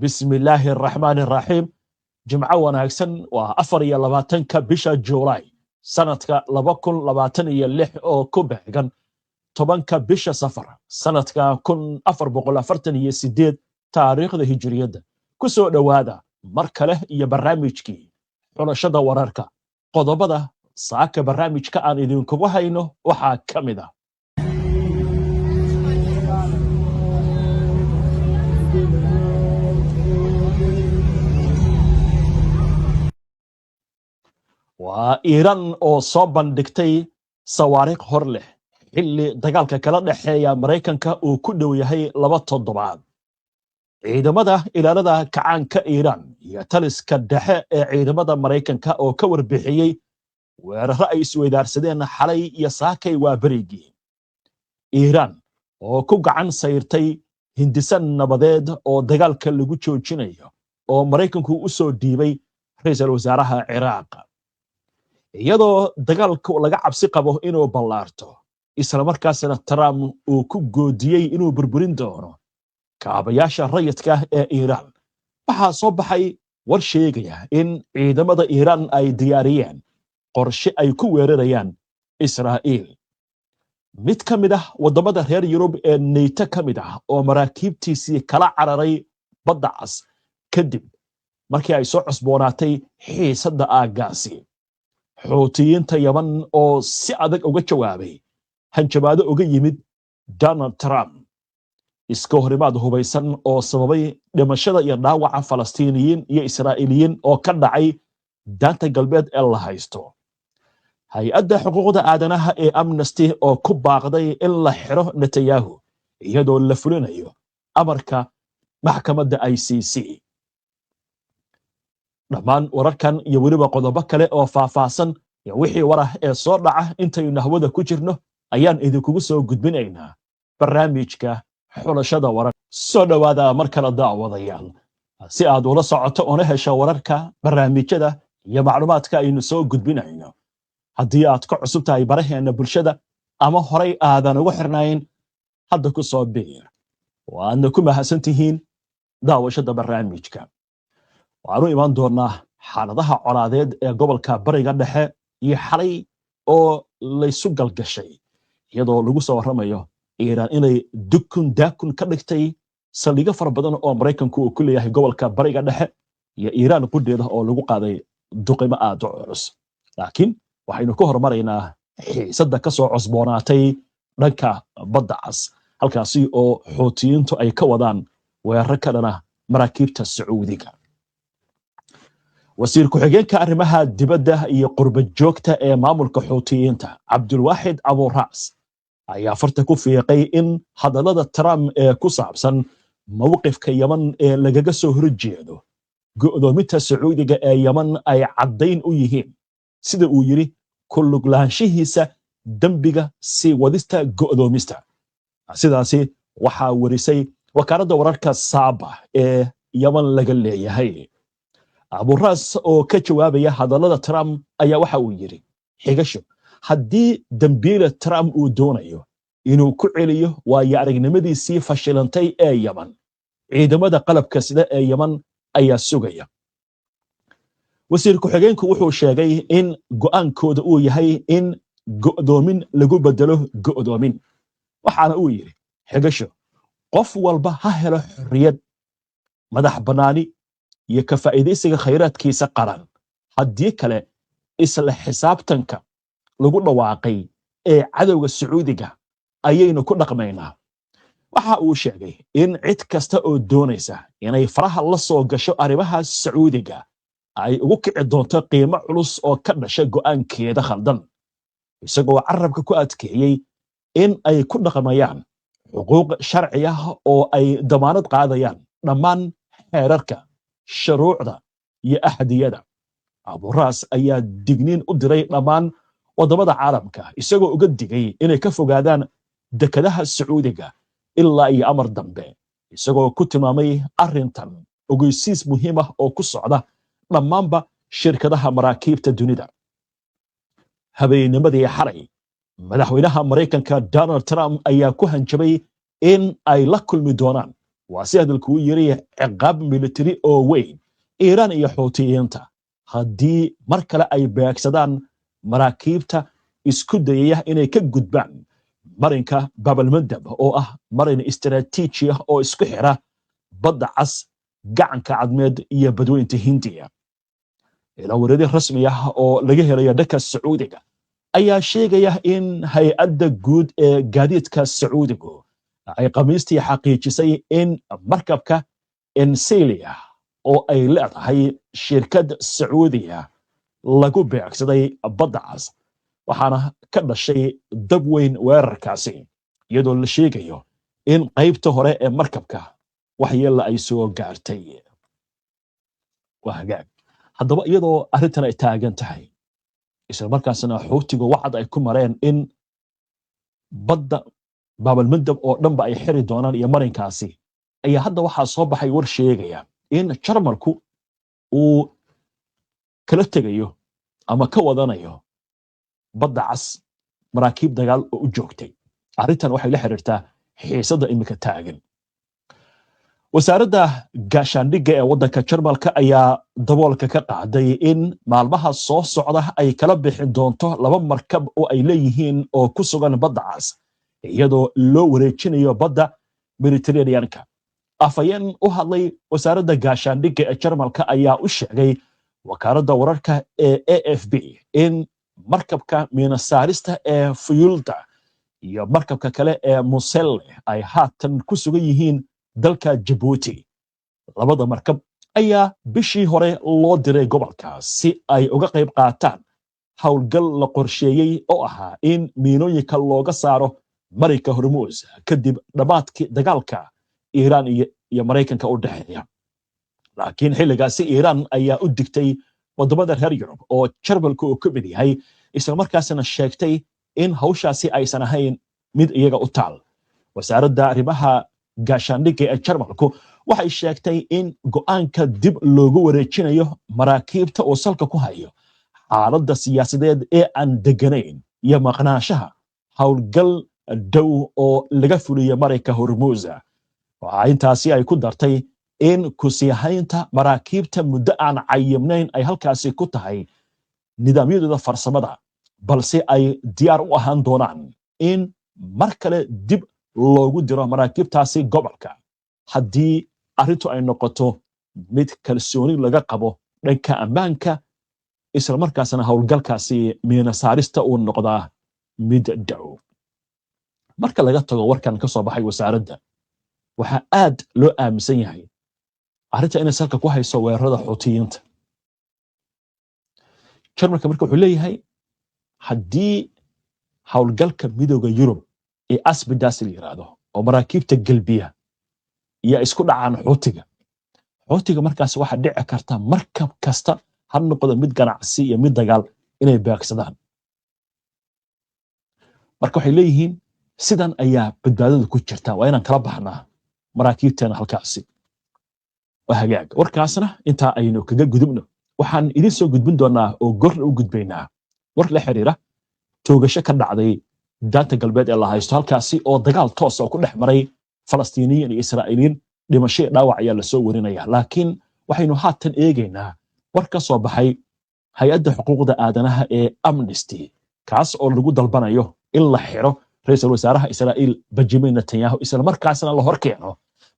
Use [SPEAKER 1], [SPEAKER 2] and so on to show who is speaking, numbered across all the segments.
[SPEAKER 1] Bismillaahi araxmaani araxiim. Jimco wanaagsan. Waa 24-ka bisha Juulaay sanadka 2026, oo ku beegan 10-ka bisha Safar sanadka 1448 taariikhda Hijiriyadda. Ku soo dhowaada mar kale iyo barnaamijkii Xulashada Wararka. Qodobada saaka barnaamijka aan idinkugu hayno waxaa ka mid ah: Waa Iiraan oo soo bandhigtay sawaariikh hor leh xilli dagaalka kala dhexeeya Maraykanka uu ku dhow yahay 2 toddobaad. Ciidamada Ilaalada Kacaanka Iiraan iyo taliska dhexe ee ciidamada Maraykanka oo ka warbixiyey weerarro ay isweydaarsadeen xalay iyo saakay waa berigii. Iiraan oo ku gacan sayrtay hindisan nabadeed oo dagaalka lagu joojinayo oo Maraykanku u soo dhiibay ra'iisul wasaaraha Ciraaq, iyadoo dagaalku laga cabsi qabo inuu ballaarto, islamarkaasna Trump uu ku goodiyey inuu burburin doono kaabayaasha rayidka ee Iiraan. Waxaa soo baxay war sheegaya in ciidamada Iiraan ay diyaariyeen qorshe ay ku weerarayaan Israa'iil. Mid ka mid ah waddamada reer Yurub ee NATO ka mid ah oo maraakiibtiisii kala cararay Badda Cas kadib markii ay soo cusboonaatay xiisadda aaggaasi. Xuutiyiinta Yaman oo si adag uga jawaabay hanjabaado uga yimid Donald Trump. Iska horimaad hubaysan oo sababay dhimashada iyo dhaawaca Falastiiniyiin iyo Israa'iiliyiin oo ka dhacay Daanta Galbeed ee la haysto. Hay-adda xuquuqda aadanaha ee Amnesty oo ku baaqday in la xiro Netanyahu iyadoo la fulinayo amarka maxkamadda ICC. Dhammaan wararkan iyo weliba qodobo kale oo faahfaahsan iyo wixii warah ee soo dhaca intaynu hawada ku jirno ayaan idinkugu soo gudbinaynaa barnaamijka Xulashada Warar. Soo dhowaada mar kale, daawadayaal. Si aad ula socoto una hesho wararka, barnaamijyada iyo macluumaadka aynu soo gudbinayno, haddii aad ka cusub tahay baraheenna bulshada ama horay aadan ugu xirnayn, hadda ku soo biir. Waadna ku mahadsan tihiin daawashada barnaamijka. Waxaanu imaan doonaa xaaladaha colaadeed ee gobolka Bariga Dhexe iyo xalay oo laysu galgashay, iyadoo lagu soo warramayo Iiraan inay dukun daakun ka dhigtay saldhigyo fara badan oo Maraykanku uu ku leeyahay gobolka Bariga Dhexe, iyo Iiraan qudheeda oo lagu qaaday duqimo aad u culus. Laakiin waxaynu ku horumaraynaa xiisadda ka soo cusboonaatay dhanka Badda Cas, halkaasi oo Xuutiyiintu ay ka wadaan weeraro ka dhana maraakiibta Sacuudiga. Wasiir ku-xigeenka arrimaha dibadda iyo qurba joogta ee maamulka Xuutiyiinta, Cabdulwaaxid Aburaas, ayaa farta ku fiiqay in hadallada Trump ee ku saabsan mowqifka Yeman ee lagaga soo horjeedo go'doominta Sacuudiga ee Yeman ay caddayn u yihiin, sida uu yidhi, ku lug lahaanshihiisa dembiga sii wadista go'doomista. Sidaasi waxaa werisay wakaaladda wararka Saaba ee Yeman laga leeyahay. Aburaas oo ka jawaabaya hadallada Trump ayaa waxa uu yidhi, xigasho: "Haddii dembiile Trump uu doonayo inuu ku celiyo waayo aragnimadiisii fashilantay ee Yeman, ciidamada qalabka sida ee Yeman ayaa sugaya." Wasiir ku-xigeenku wuxuu sheegay in go'aankooda uu yahay in go'doomin lagu bedelo go'doomin, waxaana uu yidhi, xigasho: "Qof walba ha helo xorriyad, madax bannaani iyo ka faa'iidaysiga khayraadkiisa qaran. Haddii kale, isla xisaabtanka lagu dhawaaqay ee cadowga Sacuudiga ayaynu ku dhaqmaynaa." Waxa uu sheegay in cid kasta oo doonaysa inay faraha la soo gasho arrimaha Sacuudiga ay ugu kici doonto qiimo culus oo ka dhasha go'aankeeda khaldan, isagoo carabka ku adkeeyey in ay ku dhaqmayaan xuquuq sharci ah oo ay damaanad qaadayaan dhammaan xeerarka, shuruucda iyo axdiyada. Aburaas ayaa digniin u diray dhammaan waddamada caalamka, isagoo uga digay inay ka fogaadaan dekadaha Sacuudiga ilaa iyo amar dambe, isagoo ku tilmaamay arrintan ogeysiis muhiim ah oo ku socda dhammaanba shirkadaha maraakiibta dunida. Habeennimadii xalay, madaxweynaha Maraykanka Donald Trump ayaa ku hanjabay in ay la kulmi doonaan Waa si hadalkuu yiri ciqaab militari oo weyn Iiraan iyo Xuutiyiinta haddii mar kale ay beegsadaan maraakiibta isku dayaya inay ka gudbaan marinka Baabalmandab, oo ah marin istaraatiiji ah oo isku xira Badda Cas, Gacanka Cadmeed iyo Badweynta Hindiya. Ilawareedi rasmi ah oo laga helayo dhanka Sacuudiga ayaa sheegaya in hay-adda guud ee gaadiidka Sacuudigu ay Khamiistii xaqiijisay in markabka Encelia, oo ay leedahay shirkad Sacuudiya, lagu beegsaday Badda Cas, waxaana ka dhashay dab weyn weerarkaasi, iyadoo la sheegayo in qaybta hore ee markabka waxyeella ay soo gaartay. Waa hagaag. Haddaba, iyadoo arrintan ay taagan tahay, isla markaasna Xuutigu wacad ay ku mareen in badda Baabalmandab oo dhanba ay xiri doonaan iyo marinkaasi, ayaa hadda waxaa soo baxay war sheegaya in Jarmalku uu kala tegayo ama ka wadanayo Badda Cas maraakiib dagaal oo u joogtay. Arrintan waxay la xiriirtaa xiisadda iminka taagan. Wasaaradda gaashaandhigga ee waddanka Jarmalka ayaa daboolka ka qaaday in maalmaha soo socda ay kala bixi doonto laba markab oo ay leeyihiin oo ku sugan Badda Cas, iyadoo loo wareejinayo Badda Mediterraneanka. Afhayeen u hadlay wasaaradda gaashaandhigga ee Jarmalka ayaa u sheegay wakaaladda wararka ee AFP in markabka miinasaarista ee Fulda iyo markabka kale ee Moselle ay haatan ku sugan yihiin dalka Jabuuti. Labada markab ayaa bishii hore loo diray gobolka si ay uga qayb qaataan howlgal la qorsheeyey oo ahaa in miinooyinka looga saaro marinka Hormuus kadib dhammaadkii dagaalka Iiraan iyo Maraykanka u dhexeeya. Laakiin xilligaasi Iiraan ayaa u digtay waddamada reer Yurub, oo Jarmalka uu ka mid yahay, islamarkaasna sheegtay in hawshaasi aysan ahayn mid iyaga u taal. Wasaaradda arrimaha gaashaandhigga ee Jarmalku waxay sheegtay in go'aanka dib loogu wareejinayo maraakiibta uu salka ku hayo xaaladda siyaasadeed ee aan deganayn iyo maqnaanshaha howlgal dhow oo laga fuliyo marinka Hormuusa. Waxaa intaasi ay ku dartay in kusiihaynta maraakiibta muddo aan cayimnayn ay halkaasi ku tahay nidaamyadooda farsamada, balse ay diyaar u ahaan doonaan in mar kale dib loogu diro maraakiibtaasi gobolka haddii arrintu ay noqoto mid kalsooni laga qabo dhanka ammaanka, isla markaasna howlgalkaasi miina saarista uu noqdaa mid dhow. Marka laga tago warkan ka soo baxay wasaaradda, waxaa aad loo aaminsan yahay arrinta inay salka ku hayso weerarada Xuutiyiinta. Jarmalka marka wuxuu leeyahay, haddii howlgalka Midooda Yurub ee Aspides la yiraahdo oo maraakiibta gelbiya iyo isku dhacaan Xuutiga, Xuutiga markaas waxaa dhici karta markab kasta, ha noqdo mid ganacsi iyo mid dagaal, inay beegsadaan. Marka waxay leeyihiin, sidan ayaa badbaadada ku jirta, waa inaan kala baxnaa maraakiibteena halkaasi. Waa hagaag. Warkaasna intaa aynu kaga gudubno. Waxaan idin soo gudbin doonaa oo gorna u gudbaynaa war la xiriira toogasho ka dhacday Daanta Galbeed ee la haysto, halkaasi oo dagaal toos oo ku dhex maray Falastiiniyiin iyo Israa'iiliyiin. Dhimasho iyo dhaawac ayaa lasoo warinaya, laakiin waxaynu haatan eegaynaa war ka soo baxay hay-adda xuquuqda aadanaha ee Amnesty, kaas oo lagu dalbanayo in la xiro ra-iisul wasaaraha Israa'iil Benjamin Netanyahu, isla markaasna la hor keeno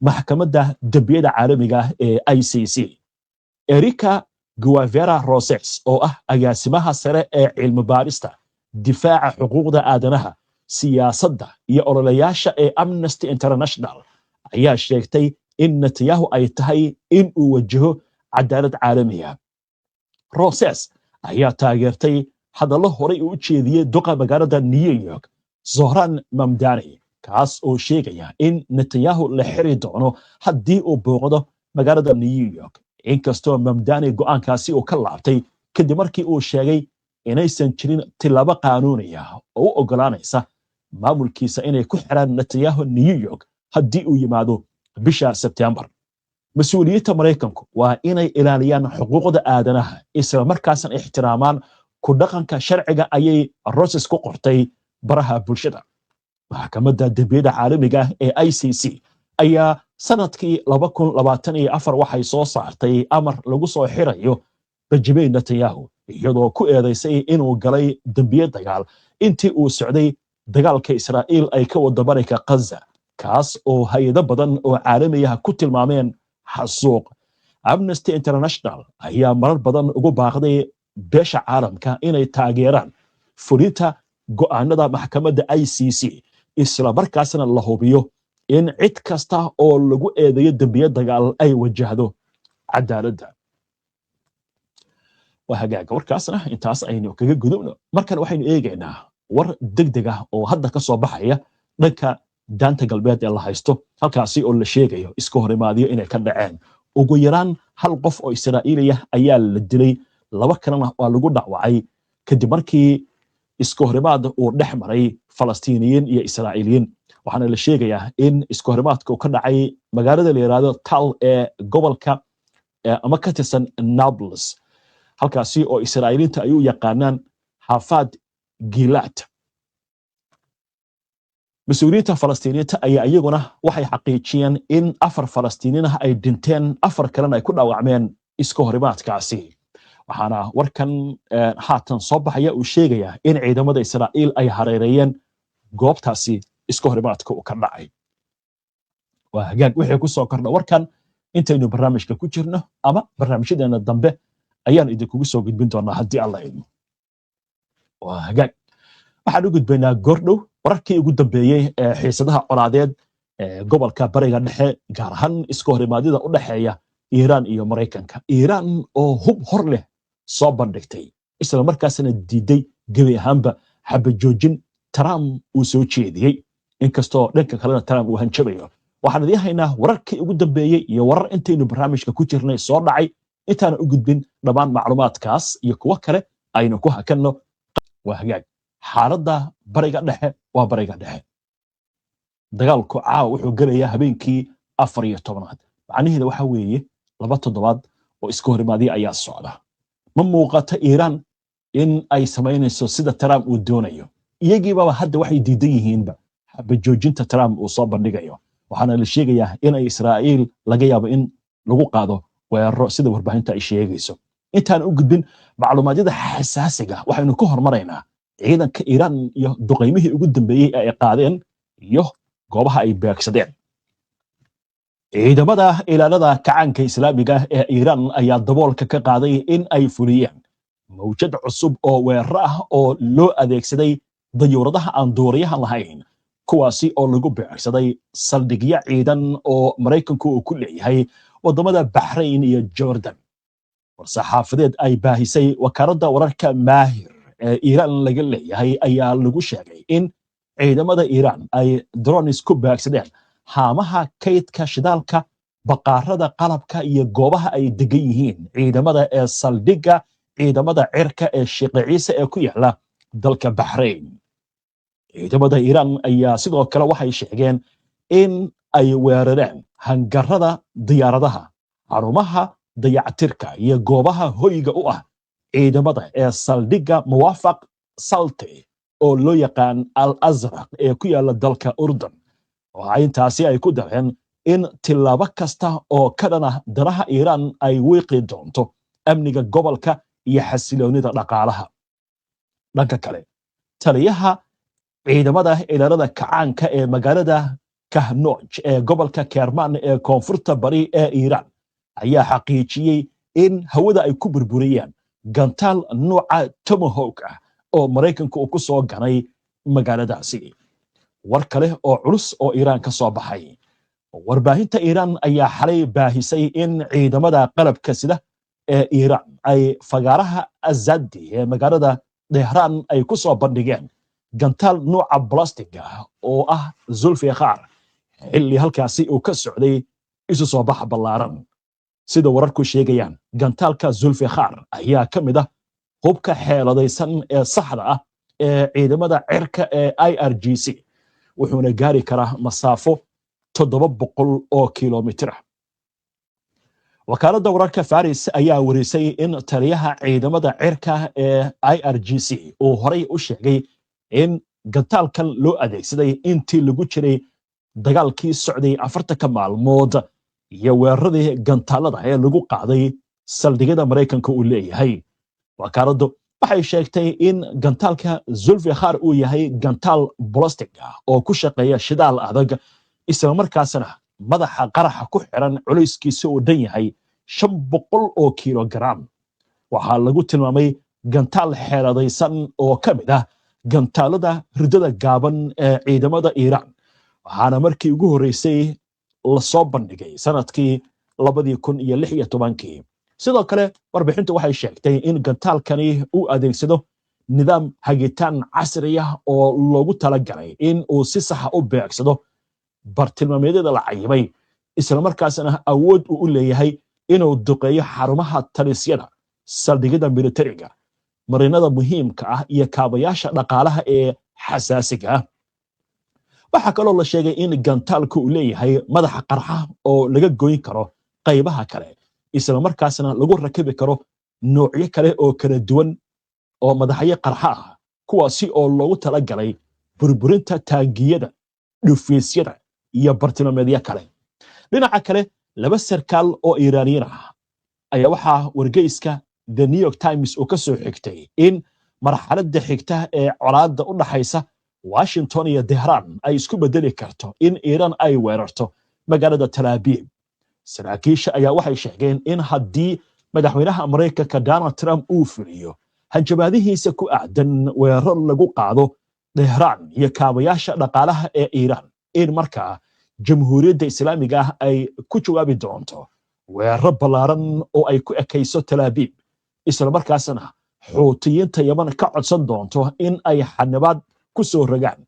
[SPEAKER 1] Maxkamadda Dembiyada Caalamiga ah ee ICC. Erika Guevara Roses, oo ah agaasimaha sare ee cilmi baarista, difaaca xuquuqda aadanaha, siyaasadda iyo ololayaasha ee Amnesty International, ayaa sheegtay in Netanyahu ay tahay in uu wajaho cadaalad caalamiya. Roses ayaa taageertay hadallo horay uu u jeediyey duqa magaalada New York Zohran Mamdani, kaas oo sheegaya in Netanyahu la xiri doono haddii uu booqdo magaalada New York, inkastoo Mamdani go'aankaasi uu ka laabtay kadib markii uu sheegay inaysan jirin tilaabo qaanuuniya oo u oggolaanaysa maamulkiisa inay ku xiraan Netanyahu New York haddii uu yimaado bisha Sebtembar. Mas-uuliyiinta Maraykanku waa inay ilaaliyaan xuquuqda aadanaha, isla markaasna ixtiraamaan ku dhaqanka sharciga, ayay Roses ku qortay baraha bulshada. Maxkamadda Dembiyada Caalamiga ah ee ICC ayaa Sanadkii 2024 waxay soo saartay amar lagu soo xirayo Benjamin Netanyahu, iyadoo ku eedaysay inuu galay dembiye dagaal intii uu socday dagaalka Israa'iil ay ka wada Marinka Ghaza, kaas oo hay-ado badan oo caalamiyaha ku tilmaameen xasuuq. Amnesty International ayaa marar badan ugu baaqday beesha caalamka inay taageeraan fulinta go'aanada maxkamadda ICC, isla markaasna la hubiyo in cid kasta oo lagu eedeeyo dembiye dagaal ay wajahdo cadaaladda. Waa hagaaga, warkaasna intaas aynu kaga gudubno. Markan waxaynu eegaynaa war degdeg ah oo hadda ka soo baxaya dhanka Daanta Galbeed ee la haysto, halkaasi oo la sheegayo iska horimaadyo inay ka dhaceen. Ugu yaraan hal qof oo Israa'iiliya ayaa la dilay, laba kalena waa lagu dhaawacay, kadib markii iska horimaad uu dhex maray Falastiiniyiin iyo Israa'iiliyiin. Waxaana la sheegayaa in iska horimaadka uu ka dhacay magaalada la yidhaahdo Tal ee gobolka ama ka tirsan Nablus, halkaasi oo Israa'iiliinta ay u yaqaanaan Xaafaad Gilaad. Mas-uuliyiinta Falastiiniyiinta ayaa iyaguna waxay xaqiijiyeen in afar Falastiiniin ah ay dhinteen, afar kalena ay ku dhaawacmeen iska horimaadkaasi. Waxaana warkan haatan soo baxaya uu sheegayaa in ciidamada Israa'iil ay hareereeyeen goobtaasi iska horimaadka uu ka dhacay. Waa hagaag, wixii ku soo kordha warkan intaynu barnaamijka ku jirno ama barnaamijyadeena dambe ayaan idinkugu soo gudbin doonaa, haddii Alla idmo. Waa hagaag, waxaan u gudbaynaa goordhow wararkii ugu dambeeyey ee xiisadaha colaadeed ee gobolka Bariga Dhexe, gaar ahaan iska horimaadyada u dhexeeya Iiraan iyo Maraykanka. Iiraan oo hub hor leh soo bandhigtay, isla markaasna diiday gebi ahaanba xabajoojin Trump uu soo jeediyey, inkastoo dhanka kalena Trump uu hanjabayo. Waxaan idiin haynaa wararkii ugu dambeeyey iyo warar intaynu barnaamijka ku jirnay soo dhacay. Intaana u gudbin dhammaan macluumaadkaas iyo kuwo kale, aynu ku hakanno. Waa hagaag, xaaladda Bariga Dhexe waa Bariga Dhexe. Dagaalku caawa wuxuu gelayaa habeenkii 14aad. Macnaheeda waxa weeye 2 toddobaad oo iska horimaadya ayaa socda. Ma muuqata Iiraan in ay samaynayso sida Trump uu doonayo. Iyagiibaba hadda waxay diidan yihiinba xabajoojinta Trump uu soo bandhigayo. Waxaana la sheegayaa inay Israa'iil laga yaabo in lagu qaado weeraro, sida warbaahinta ay sheegayso. Intaan u gudbin macluumaadyada xasaasiga, waxaynu ka hormaraynaa ciidanka Iiraan iyo duqaymihii ugu dambeeyey ee ay qaadeen iyo goobaha ay beegsadeen. Ciidamada Ilaalada Kacaanka Islaamiga ee Iiraan ayaa daboolka ka qaaday in ay fuliyeen mawjad cusub oo weeraro ah oo loo adeegsaday dayuuradaha aan duuriyaha lahayn, kuwaasi oo lagu beegsaday saldhigyo ciidan oo Maraykanku uu ku leeyahay waddamada Baxrayn iyo Jordan. War-saxaafadeed ay baahisay wakaaladda wararka Maahir ee Iiraan laga leeyahay ayaa lagu sheegay in ciidamada Iiraan ay drones ku beegsadeen haamaha kaydka shidaalka, baqaarada qalabka iyo goobaha ay degan yihiin ciidamada ee saldhigga ciidamada cirka ee Sheekh Ciise ee ku yaala dalka Baxrayn. Ciidamada Iiraan ayaa sidoo kale waxay sheegeen in ay weerareen hangarada diyaaradaha, xarumaha dayactirka iyo goobaha hoyga u ah ciidamada ee saldhigga Muwaafaq Salte oo loo yaqaan Al Azraq ee ku yaala dalka Urdun. Waxa intaasi ay ku dareen in tillaabo kasta oo ka dhan ah danaha Iiraan ay wiiqi doonto amniga gobolka iyo xasiloonida dhaqaalaha. Dhanka kale, taliyaha ciidamada Ilaalada Kacaanka ee magaalada Kahnooj ee gobolka Kerman ee koonfurta bari ee Iiraan ayaa xaqiijiyey in hawada ay ku burburiyeen gantaal nuuca Tomahawk ah oo Maraykanka uu ku soo ganay magaaladaasi. War kale oo culus oo Iiraan ka soo baxay: warbaahinta Iiraan ayaa xalay baahisay in ciidamada qalabka sida ee Iiraan ay fagaaraha Azadi ee magaalada Tehraan ay ku soo bandhigeen gantaal nuuca ballistic-ga oo ah Zulfiqaar, xilli halkaasi uu ka socday isu soo bax ballaaran. Sida wararku sheegayaan, gantaalka Zulfiqaar ayaa ka mid ah hubka xeeladaysan ee saxda ah ee ciidamada cirka ee IRGC, wuxuuna gaari karaa masaafo 700 oo kilomitir ah. Wakaaladda wararka Faris ayaa warisay in taliyaha ciidamada cirka ee IRGC uu horay u sheegay in gantaalkan loo adeegsaday intii lagu jiray Dagaalkii socday 40-ka maalmood iyo weeraradii gantaalada ee lagu qaaday saldhigyada Maraykanka uu leeyahay. Wakaaladdu waxay sheegtay in gantaalka Zulfikhar uu yahay gantaal ballistic ah oo ku shaqeeya shidaal adag, islamarkaasna madaxa qaraxa ku xiran culayskiisa uu dhan yahay 500 oo kilogaram. Waxaa lagu tilmaamay gantaal xeeladaysan oo ka mid ah gantaalada ridada gaaban ee ciidamada Iiraan, waxaana markii ugu horreysay lasoo bandhigay sanadkii 2016-kii. Sidoo kale warbixintu waxay sheegtay in gantaalkani uu adeegsado nidaam hagitaan casri ah oo loogu talagalay in uu si saxa u beegsado bartilmaameedyada la cayimay, islamarkaasna awood uu u leeyahay inuu duqeeyo xarumaha talisyada, saldhigyada militariga, marinada muhiimka ah iyo kaabayaasha dhaqaalaha ee xasaasiga ah. Waxaa kaloo la sheegay in gantaalku uu leeyahay madaxa qarxa oo laga goyn karo qaybaha kale, islamarkaasna lagu rakibi karo noocyo kale oo kala duwan oo madaxyo qarxa ah, kuwaasi oo loogu talagalay burburinta taangiyada, dhufeysyada iyo bartilmaameedyo kale. Dhinaca kale, laba sarkaal oo Iiraaniyiin ah ayaa waxaa wargeyska The New York Times uu ka soo xigtay in marxaladda xigta ee colaadda u dhaxaysa Washington iyo Tehraan ay isku bedeli karto in Iiraan ay weerarto magaalada Talaabiib. Saraakiisha ayaa waxay sheegeen in haddii madaxweynaha Maraykanka Donald Trump uu fuliyo hanjabaadihiisa ku aadan weerar lagu qaado Tehraan iyo kaabayaasha dhaqaalaha ee Iiraan, in markaa Jamhuuriyadda Islaamiga ah ay ku jawaabi doonto weeraro ballaaran oo ay ku ekayso Talaabiib, islamarkaasna Xuutiyiinta Yaman ka codsan doonto in ay xanibaad ku soo rogaan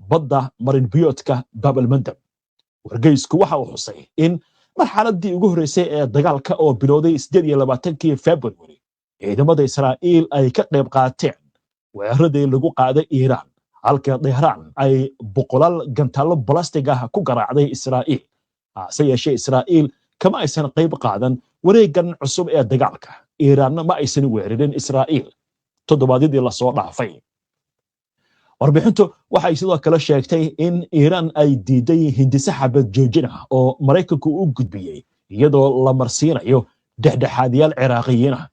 [SPEAKER 1] badda marinbiyoodka Baabalmandab. Wargeysku waxa uu xusay in marxaladdii ugu horreysay ee dagaalka oo bilowday 28-kii February, ciidamada Israa'iil ay ka qayb qaateen weeraradii lagu qaaday Iiraan, halka Tehraan ay boqolaal gantaallo ballistic ah ku garaacday Israa'iil. Hase yeeshee, Israa'iil kama aysan qayb qaadan wareegan cusub ee dagaalka, Iiraanna ma aysan weerarin Israa'iil toddobaadyadii lasoo dhaafay. Warbixintu waxay sidoo kale sheegtay in Iiraan ay diiday hindise xabad joojin ah oo Maraykanku u gudbiyey, iyadoo la marsiinayo dhexdhexaadiyaal Ciraaqiyiin ah,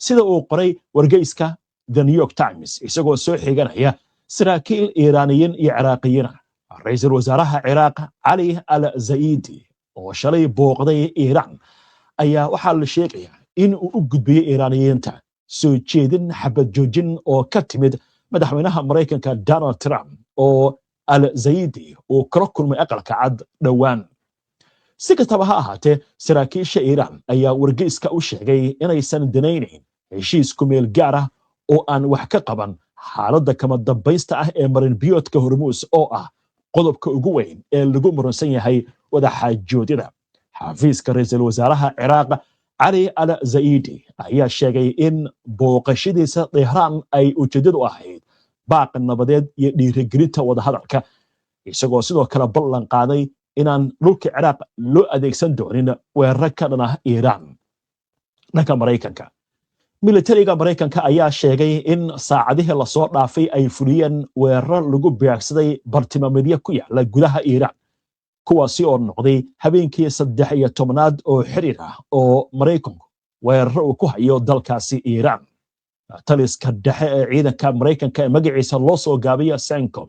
[SPEAKER 1] sida uu qoray wargeyska The New York Times, isagoo soo xiganaya saraakiil Iiraaniyiin iyo Ciraaqiyiin ah. Ra-iisul wasaaraha Ciraaq Cali al Zaidi oo shalay booqday Iiraan ayaa waxaa la sheegayaa in uu u gudbiyey Iiraaniyiinta soo jeedin xabad joojin oo ka timid madaxweynaha Maraykanka Donald Trump, oo al Zaidi uu kala kulmay Aqalka Cad dhowaan. Si kastaba ha ahaatee, saraakiisha Iiraan ayaa wargeyska u sheegay inaysan danaynayn heshiis kumeel gaar ah oo aan wax ka qaban xaaladda kama dambaysta ah ee marinbiyoodka Hormuus, oo ah qodobka ugu weyn ee lagu muransan yahay wadaxaajoodyada. Xafiiska ra-iisul wasaaraha Ciraaq Cali al Zaidi ayaa sheegay in booqashadiisa Tehraan ay ujeeddadu ahayd baaq nabadeed iyo dhiirigelinta wadahadalka, isagoo sidoo kale ballan qaaday inaan dhulka Ciraaq loo adeegsan doonin weeraro ka dhan ah Iiraan. Dhanka Maraykanka, militariga Maraykanka ayaa sheegay in saacadihii lasoo dhaafay ay fuliyeen weeraro lagu beegsaday bartilmaameedyo ku yaala gudaha Iiraan, kuwaasi oo noqday habeenkii 13aad oo xiriir ah oo Maraykanku weeraro uu ku hayo dalkaasi Iiraan. Taliska dhexe ee ciidanka Maraykanka ee magaciisa loo soo gaabiyo CENTCOM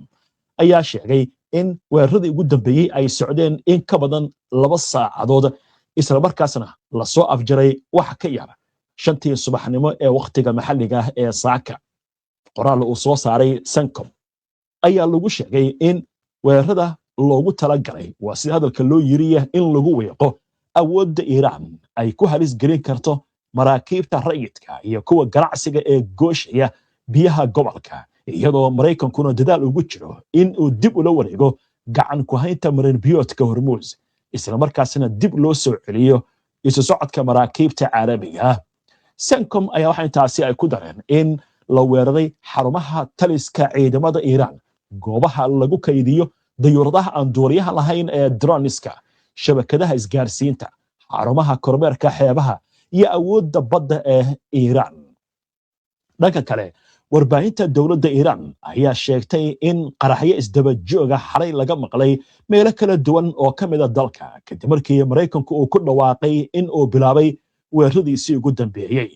[SPEAKER 1] ayaa sheegay in weeraradii ugu dambeeyey ay socdeen in ka badan 2 saacadood, islamarkaasna lasoo afjaray wax ka yar 5-tii subaxnimo ee wakhtiga maxalliga ah ee saaka. Qoraal uu soo saaray CENTCOM ayaa lagu sheegay in weerarada loogu talagalay, waa sida hadalka loo yiriya, in lagu wiiqo awoodda Iiraan ay ku halis gelin karto maraakiibta rayidka iyo kuwa ganacsiga ee gooshaya biyaha gobolka, iyadoo Maraykankuna dadaal ugu jiro in uu dib ula wareego gacan ku haynta marinbiyoodka Hormuus, islamarkaasna dib loo soo celiyo isu socodka maraakiibta caalamiga ah. CENTCOM ayaa waxa intaasi ay ku dareen in la weeraray xarumaha taliska ciidamada Iiraan, goobaha lagu kaydiyo dayuuradaha aan duuliyaha lahayn ee drones-ka, shabakadaha isgaarsiinta, xarumaha kormeerka xeebaha iyo awoodda badda ee Iiraan. Dhanka kale, Warbaahinta dowladda Iiraan ayaa sheegtay in qaraxyo isdaba jooga xalay laga maqlay meelo kala duwan oo ka mida dalka, kadib markii Maraykanku uu ku dhawaaqay in uu bilaabay weeraradiisii ugu dambeeyey.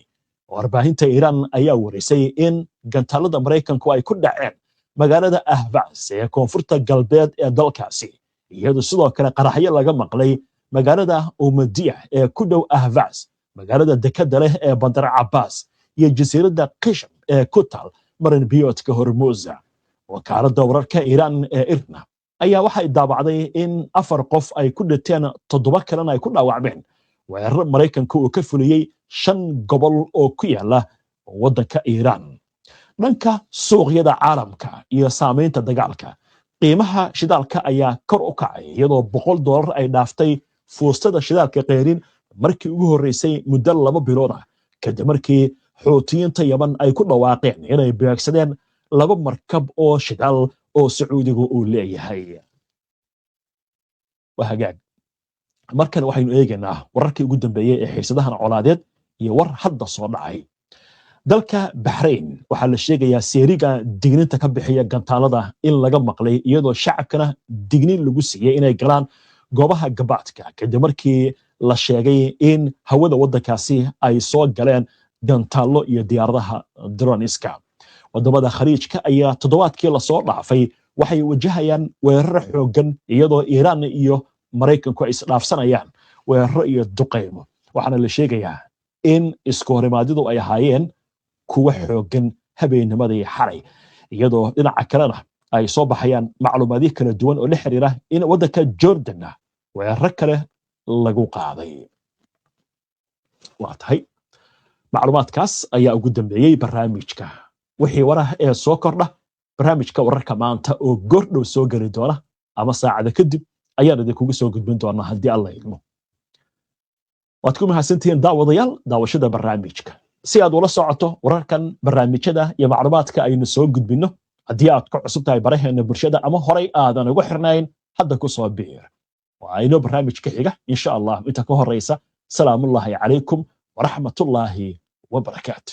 [SPEAKER 1] Warbaahinta Iiraan ayaa warisay in gantaalada Maraykanku ay ku dhaceen magaalada Ahvaz ee koonfurta galbeed ee dalkaasi, iyadoo sidoo kale qaraxyo laga maqlay magaalada Umadiya ee ku dhow Ahvaz, magaalada dekadda leh ee Bandar Cabaas iyo jasiiradda Qisham ee ku taal marin biyoodka Hormuza. Wakaaladda wararka Iiraan ee IRNA ayaa waxay daabacday in 4 qof ay ku dhinteen, 7 kalena ay ku dhaawacmeen weeraro Maraykanka uu ka fuliyey 5 gobol oo ku yaala waddanka Iiraan. Dhanka suuqyada caalamka iyo saamaynta dagaalka, qiimaha shidaalka ayaa kor u kacay, iyadoo $100 ay dhaaftay fuustada shidaalka qeyrin markii ugu horreysay muddo 2 bilood ah, kadib markii Xuutiyiinta Yaman ay ku dhawaaqeen inay beegsadeen 2 markab oo shidaal oo Sacuudigu uu leeyahay. Waa hagaag. Markan waxaynu eegaynaa wararkii ugu dambeeyey ee xiisadahan colaadeed iyo war hadda soo dhacay. Dalka Baxrayn waxaa la sheegayaa seeriga digniinta ka bixiya gantaalada in laga maqlay, iyadoo shacabkana digniin lagu siiyey inay galaan goobaha gabaadka, kadib markii la sheegay in hawada waddankaasi ay soo galeen gantaallo iyo diyaaradaha droniska. Wadamada Khaliijka ayaa toddobaadkii lasoo dhaafay waxay wajahayaan weeraro xooggan, iyadoo Iiraan iyo Maraykanku ay isdhaafsanayaan weeraro iyo duqaymo, waxaana la sheegayaa in isku horimaadidu ay ahaayeen kuwa xooggan habeennimadii xalay, iyadoo dhinaca kalena ay soo baxayaan macluumaadyo kala duwan oo la xiriira in waddanka Jordanna weeraro kale lagu qaaday. Waa tahay, macluumaadkaas ayaa ugu dambeeyey barnaamijka. Wixii warah ee soo kordha barnaamijka wararka maanta oo goordhow soo geli doona ama saacada kadib ayaan idinkugu soo gudbin doonaa haddii Alla idmo. Waad ku mahadsantihiin, daawadayaal, daawashada barnaamijka. Si aad ula socoto wararkan, barnaamijyada iyo macluumaadka aynu soo gudbinno, haddii aad ku cusub tahay baraheena bulshada ama horay aadan ugu xirnayn, hadda ku soo biir. Waa inoo barnaamijka xiga, insha Allah. Inta ka horeysa, salaamullaahi calaykum waraxmatullaahi wabarakaatu.